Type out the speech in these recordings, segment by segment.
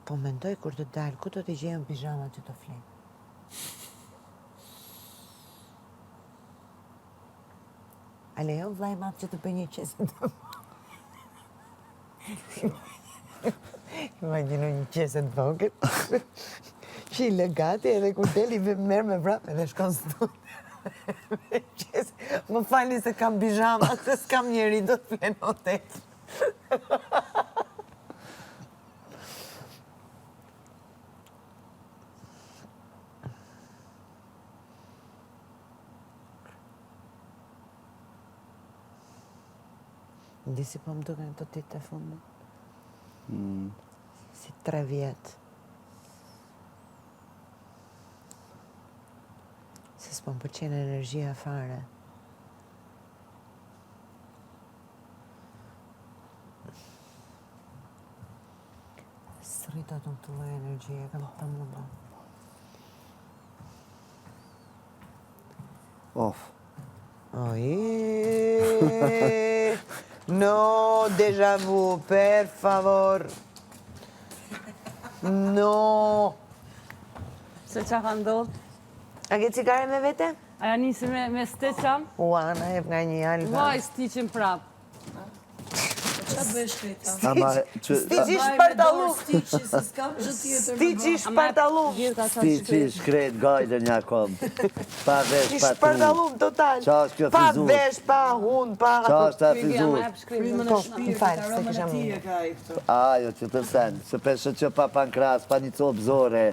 Po mendoj kur të dal, ku do t'i gjej unë pizhamat që të fli? A lejon vllai i madh që të bëj një qese të Imagjino një qese të vogël që i lë gati edhe kur del i merr me vrap edhe shkon studio. Qese. Më falni se kam pizhama, se s'kam njeri do të fle në hotel. Di si po më duken këto ditë e fundit. Mm. Si tre vjet. Se s'po më pëlqen energjia fare. S'rri dot unë këtë lloj energjie, kam të mundur. Off. Oi. No, deja vu, per favor. No. Se ça ka ndodhë? A ke cigare me vete? A ja nisi me, me Stiqin? Ua, na jep nga një Alba. Ua, i Stiqin prap. Qa bësh këta? Ama, që... Stiqi shpartallu. Stiqi, se s'kam gjë tjetër. Stiqi shpartallu. Stiqi shkret gajlen ja kom. Pa vesh, pa tru. Shpartallu total. Qa është kjo Pa frizur? vesh, pa hund, pa... Qa është ta frizur? Frymën Po, e shpirtit, më fal, se aromën kisha e tij mundur. e ka ai këtu. Ajo, që të sen, se peshe që pa pankras, pa një copë zore,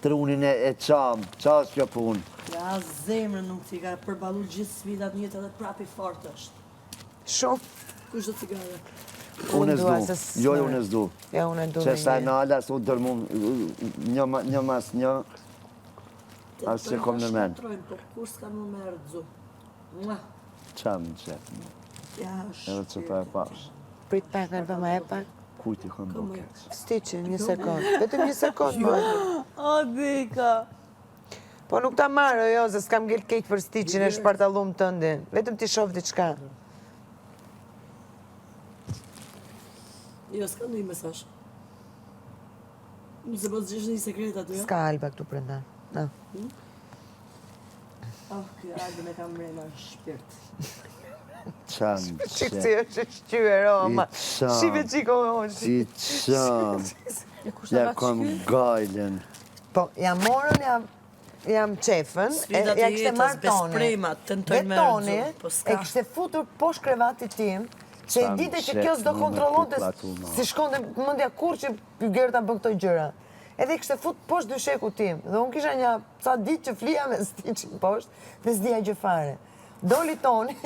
trunin e, e qamë, qa është kjo punë? Ja, zemrën nuk ti ka përballu gjithë sfidat në jetë edhe prap i fort është. Shumë. Kush do cigare? Unë e dua s'du, se s- jo, unë e s'du. Jo, unë e du Që me sa një. nala, s'u dërmu, një, ma- një mas një, as që kom në men. Shkatrojmë, po kur s'ka më me rëdzu. Mua. Qa më qetë, mu, Ja, edhe që ta e pash. Prit pak, Alba, ma e pak. Kujt i kom bo keq? Stiqi, një sekond. Vetëm një sekond, ma. O, dika. Po nuk ta marrë, jo, se s'kam ngel keq për Stiqin e shpartallum tëndin. Vetëm ti shoh diçka. Jo, s'ka ndonjë mesazh. Nëse po të një sekret aty, jo? S'ka Alba këtu brenda. Na. Oh, ky Albën e kam mrena në shpirt. Qa më Çik qetë? si është e shqyer, o, ma. I qam. Shife çiko, o, shi. I qam. E kush ta Ja ka kom qky? gajlen. Po, ja morën, ja jam qefën, e, Sfidat ja e kishte jetës, marrë Toni. bespremat, tentojnë Dhe me Toni rëdzu, po s'ka. e kishte futur poshtë krevatit tim, që e Sa më dite që qef kjo s'do mu me kontrollonte, pupla tu, ma. si shkonte mendja kurrë që Gerta bën këto gjëra. Edhe i kishte fut poshtë dyshekut tim. Dhe unë kisha një ca ditë që flija me Stiqin poshtë dhe s'dija gjë fare. Doli Toni.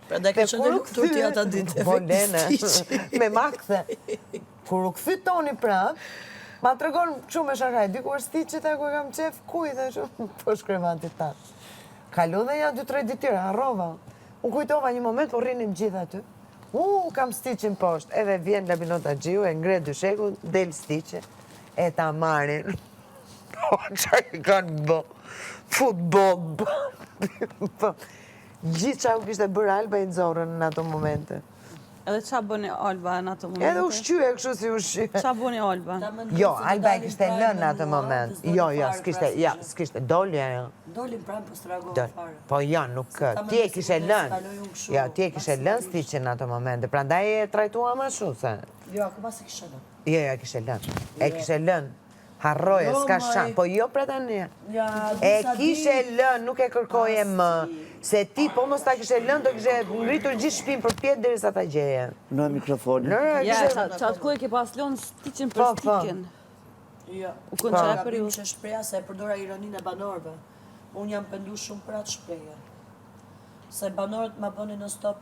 Prandaj ke dhe qenë kur u lumtur ti kthy- ata ditë, Po efekti lene, Stiqi. me makthe. Kur u kthy Toni prap, ma tregon kështu me shaka, e di ku është Stiqi tha ku e kam qef, ku i thash, poshtë krevatit ta. Kalu dhe ja 2-3 ditë tjera, harrova. U kujtova një moment, po rrinim gjithë aty. U, kam Stiqin poshtë, edhe vjen Labinot Haxhiu, e ngre dyshekun, del Stiqi, e ta marrin. Po, qa i kanë bo? Futboll, bo. Gjithë qa u kishte bërë Alba i nxorën në ato momente. Edhe qa bëni Alba në ato momente? Edhe u shqye, kështu si u shqye. Qa bëni Alba? Ta mendoj Jo, se do Alba e dalim kishte prime lënë me në atë mua, moment. dhe s'doli Jo, jo, fare s'kishte, pra ja, asgjë. s'kishte, doli ajo. Dolim prime, po s'reagova Doli. fare. Po jo, nuk, Se ta ti e mendoj se kishe mund lënë. s'kaloj unë kështu Jo, ti e kishe lënë maksimalisht. Stiqin në ato momente, prandaj e trajtuam ashtu se. Jo, akoma s'e kishe lënë. Jo, jo, e kishe lënë. E kishe lënë. Harroje, Jo, s'ka maj. shan. Po jo pra tani. Ja, E disa kishe ditë. lënë, nuk e kërkoje më. Se ti, po mos ta kishe lënë, do kishe ngritur gjithë shtëpinë përpjetë derisa ta gjeje. Në mikrofonin. Në, e Ja, kishe... qa, qa ku e ke pas lënë Stiqin për Po, po. Stiqin? Jo. U kon Po. qaja Gabim periudhë. që shpreha se e përdora ironinë e banorëve. Unë jam pendu shumë për atë shprehje. Se banorët ma bënin në stop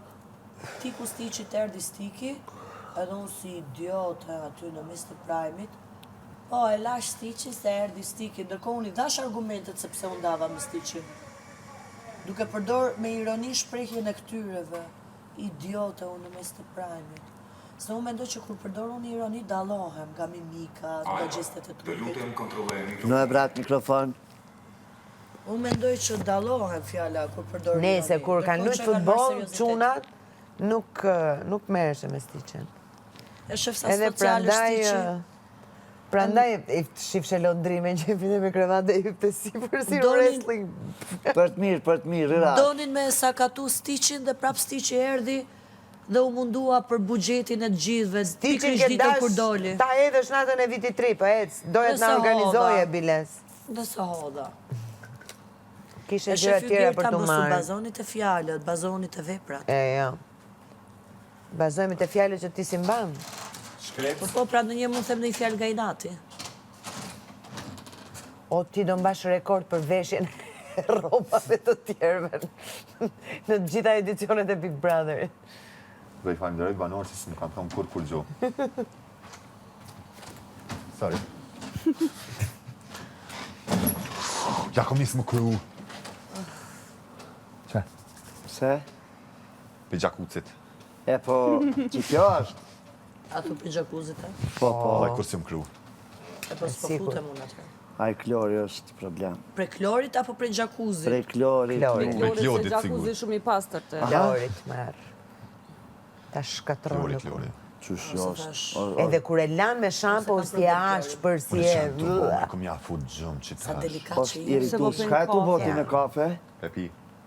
tiku Stiqi të erdhi Stiki, edhe unë si idiote aty në mes të prajmit, po e lash Stiqi se erdhi Stiki, ndërkohë unë i dash argumentet sepse unë ndava me Stiqin. Duke përdor me ironi shprehjen e këtyreve, idiote unë në mes të prajmit. Se unë mendoj që kur përdor unë ironi dallohem nga mimika, nga gjestet e Të trupit. lutem kontrolloje Në e mikrofonin. brat mikrofon. Unë mendoj që dallohem fjala kur përdor ironi. Nese, kur kanë Ndërkohë luajt që e kanë marrë futboll, seriozitet. çunat nuk nuk merreshe me Stiqin. E shef sa Edhe social është prandaj Stiqi. Prandaj i shifshe londrime që i finte me krevat dhe i hypte sipër si wrestling. Për të mirë, për të mirë, ra. Donin me sakatu Stichin dhe prap Stichi erdhi dhe u mundua për buxhetin e të gjithëve, pikërisht ditën kur doli. Ta hedhësh natën e vitit të ri, po ec, doja të na organizoje biles. Dhe s'e hodha. Kishe gjëra tjera për t'u marrë. Mos u bazoni te fjalët, bazoni te veprat. E, jo. Bazohemi te fjalët që ti s'i mban. Shkrep. Po po, pra ndonjëherë mund të them ndonjë fjalë nga inati. O ti do mbash rekord për veshjen e rrobave të tjerëve në të gjitha edicionet e Big Brotherit. Dhe i falenderoj banorët që s'më kanë thonë kurrë kurgjo. Sorry. Ja kom nisë më kru. Që? Pse? Prej gjakuzit. E po, që kjo është? A thu prej gjakuzit, e? Po, po. Dhe kur si më kru. E po s'po futem unë atëherë. Ai klori është problem. Prej klorit apo prej gjakuzit? Prej klorit. Klorit. Prej Klorit, se klorit, gjakuzi sigur. shumë i pastër të. Klorit, marr. Ta shkatërron Klori, lëkurën. klori. Qysh Ose është? thash- O- o- Edhe kur e lan me shampo, si e ashpër, si Unë e... që jam të bo, me kom ja fut gjëmë që Sa tash. delikat që është je. irritu. Se po S'ka e tu pin boti kafe. në kafe? E pi.